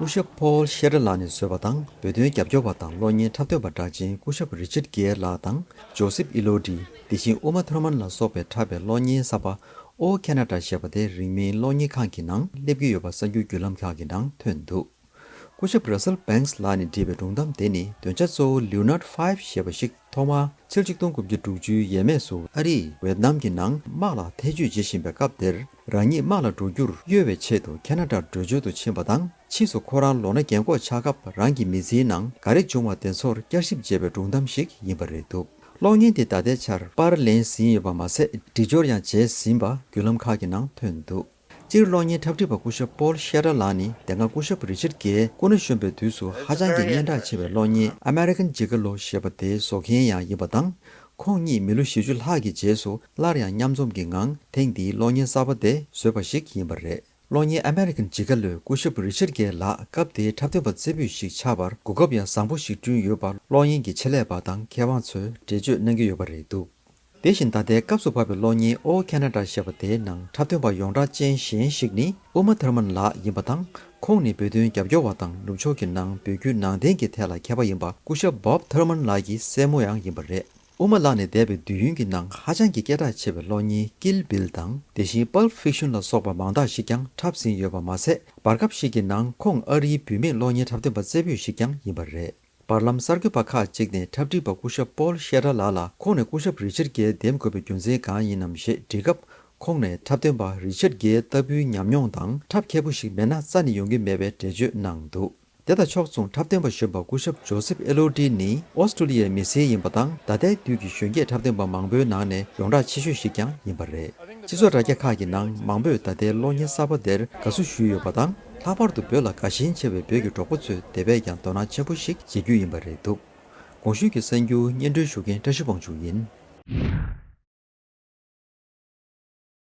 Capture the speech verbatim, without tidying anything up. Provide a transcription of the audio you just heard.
སྐུ་ཞབས་ཕོལ་ཤེ་ཏར་ལགས་ནས་བཟོས་པ་དང་། བོད་དོན་རྒྱབ་སྐྱོར་བ་དང་གློག་བརྙན་འཁྲབ་སྟོན་པ་གྲགས་ཅན་སྐུ་ཞབས་རི་ཆར་གེར་ལགས་དང་ཇོ་སེབ་ཨི་ལོ་ཏི། དེ་བཞིན་ཨུ་མ་ཐུར་མན་ལ་སོགས་པས་འཁྲབ་པའི་གློག་བརྙན་གསར་པ་ཨོ་ཁེ་ན་ཌ་ཞེས་པ་དེ་རིང་མིན་གློག་བརྙན་ཁང་གི་ནང་སླེབས་ཀྱི་ཡོད་པ་གསར་འགྱུར་བརྒྱུད་ལམ་ཁག་གི་ནང་ཐོན་འདུག་སྐུ་ཞབས་ར་སེལ་བྷེང་སི་ལགས་ནས་བྲིས་པའི་སྒྲུང་གཏམ་དེ་ནི། འདོན་ཆ་གཙོ་བོ་ལིའོ་ནར་ཌ་ཕའི་ཝི་ཞེས་པ་ཞིག་ཐོག་མར་ཕྱི་ལོ་ཆིག་སྟོང་དགུ་བརྒྱ་དྲུག་ཅུའི་ཡས་མས་སུ་ཨ་རིས་ཝེད་ནམ་གྱི་ནང་དམག་ལ་ཐེ་བྱུས་བྱེད་བཞིན་པའི་སྐབས་དེར། རང་ཉིད་དམག་ལ་འགྲོ་རྒྱུར་གཡོལ་བའི་ཆེད་དུ་ཁེ་ན་ཌ་བྲོས་བྱོལ་དུ་ཕྱིན་པ་དང་། ཕྱིས་སུ་ཁོ་རང་ལོ་ན་རྒན་འཁོགས་ཆགས་སྐབས། རང་གི་མི་ཚེའི་ནང་ག་རེ་བྱུང་བ་དེ་ཚོར་བསྐྱར་ཞིབ་བྱས་པའི་སྒྲུང་གཏམ་ཞིག་ཡིན་པ་རེད་འདུག་གློག་བརྙན་དེ་ད་ལྟའི་ཆར་པར་ལེན་ཟིན་ཡོད་པ་མ་ཟད། སྒྲིག་སྦྱོར་ཡང་བྱས་ཟིན་པ་བརྒྱུད་ལམ་ཁག་གི་ནང་ཐོན་འདུག་སྤྱིར་གློག་བརྙན་འཁྲབ་ཁྲིད་པ་སྐུ་ཞབས་པོལ་ཤེ་ཏར་ལགས་ནི་དེ་སྔ་སྐུ་ཞབས་རི་ཆར་གེ་སྐུ་ན་གཞོན་པའི་དུས་སུ་ཧ་ཅང་གི་སྙན་གྲགས་ཆེ་བའི་གློག་བརྙན་ཨ་མེ་རི་ཀན་ཇི་ག་ལོ་ཞེས་པ་དེ་བཟོ་མཁན་ཡང་ཡིན་པ་དང་། ཁོང་གཉིས་མི་ལོ་བཞི་བཅུ་ལྷག་གི་རྗེས་སུ་སླར་ཡང་མཉམ་འཛོམས་ཀྱི་ངང་ཐེངས་འདིའི་གློག་བརྙན་གསར་པ་དེ་བཟོས་པ་ཞིག་ཡིན་པ་རེད། གློག་བརྙན་ཨ་མེ་རི་ཀན་ཇི་ག་ལོས་སྐུ་ཞབས་རི་ཆར་གེ་ལགས་སྐབས་དེའི་འཁྲབ་སྟོན་པ་རྩེ་ཕུད་ཞིག་ཆགས་པར་གོ་སྐབས་ཡང་བཟང་པོ་ཞིག་བསྐྲུན་ཡོད་པ་གློག་བརྙན་གྱི་ཆེད་ལས་པ་དང་མཁས་དབང་ཚོས་འགྲེལ་བརྗོད་གནང་གི་ཡོད་པ་རེད་འདུག་དེ་བཞིན་ད་ལྟའི་སྐབས་སུ་བབས་པའི་གློག་བརྙན་ཨོ་ཁེ་ན་ཌ་ཞེས་པ་དེའི་ནང་འཁྲབ་སྟོན་པ་ཡོངས་གྲགས་ཅན་གཞན་ཞིག་ནི་ཨུ་མ་ཐུར་མན་ལགས་ཡིན་པ་དང་། ཁོང་ནི་བོད་དོན་རྒྱབ་སྐྱོར་བ་དང་ནུབ་ཕྱོགས་ཀྱི་ནང་བོད་བརྒྱུད་ནང་བསྟན་གྱི་ཐད་ལ་མཁས་པ་ཡིན་པ་སྐུ་ཞབས་བོབ་ཐུར་མན་ལགས་ཀྱི་སྲས་མོ་ཡང་ཡིན་པ་རེད། ཨུ་མ་ལགས་ནས་འདས་པའི་དུས་ཡུན་གྱི་ནང་ཧ་ཅང་གི་སྐད་གྲགས་ཆེ་བའི་གློག་བརྙན་Kill Bill་དང་། དེ་བཞིན་Pulp Fiction ལ་སོགས་པ་མང་དག་ཞིག་ཀྱང་འཁྲབ་ཟིན་ཡོད་པ་མ་ཟད། བར་སྐབས་ཤིག་གི་ནང་ཁོང་ཨ་རིའི་བུད་མེད་གློག་བརྙན་འཁྲབ་སྟོན་པ་རྩེ་ཕུད་ཞིག་ཀྱང་ཡིན་པ་རེད། བར་ལམ་གསར་འགོད་པ་ཁག་ཅིག་ནས་འཁྲབ་ཁྲིད་པ་སྐུ་ཞབས་པོལ་ཤེ་ཏར་ལགས་ལ་ཁོང་ནས་སྐུ་ཞབས་རི་ཆར་གེར་འདེམས་དགོས་པའི་རྒྱུ་མཚན་གང་ཡིན་ནམ་ཞེས་དྲིས་སྐབས། ཁོང་ནས་འཁྲབ་སྟོན་པ་རི་ཆར་གེ་ལྟ་བུའི་ཉམས་མྱོང་དང་འཁྲབ་མཁས་པོ་ཞིག་མེད་ན་རྩ་ནས་ཡོང་གི་མེད་པའི་འགྲེལ་བརྗོད་གནང་འདུག་དེ་དང་ཕྱོགས་མཚུངས་འཁྲབ་སྟོན་པ་གཞོན་པ་སྐུ་ཞབས་ཇོ་སེབ་ཨེ་ལོ་ཏི་ནི་ཨོ་སི་ཀྲུ་ལི་ཡའི་མི་སེར་ཡིན་པ་དང་། ད་ལྟའི་དུས་ཀྱི་གཞོན་སྐྱེས་འཁྲབ་སྟོན་པ་མང་པོའི་ནང་ནས་ཡོངས་གྲགས་ཆེ་ཤོས་ཤིག་ཀྱང་ཡིན་པ་རེད། སྤྱི་ཚོགས་དྲ་རྒྱ་ཁག་གི་ནང་མང་པོས་ད་ལྟའི་གློག་བརྙན་གསར་པ་དེར་དགའ་བསུ་ཞུས་ཡོད་པ་དང་། ལྷག་པར་དུ་བོད་ལ་དགའ་ཞེན་ཆེ་བའི་བོད་ཀྱི་གྲོགས་པོ་ཚོས་དེ་བས་ཀྱང་དོ་སྣང་ཆེན་པོ་ཞིག་བྱེད་རྒྱུ་ཡིན་པ་རེད་འདུག་གོང་ཞུས་ཀྱི་གསར་འགྱུར་སྙན་སྒྲོན་ཞུ་མཁན་བཀྲ་ཤིས་དབང་ཕྱུག་ཡིན།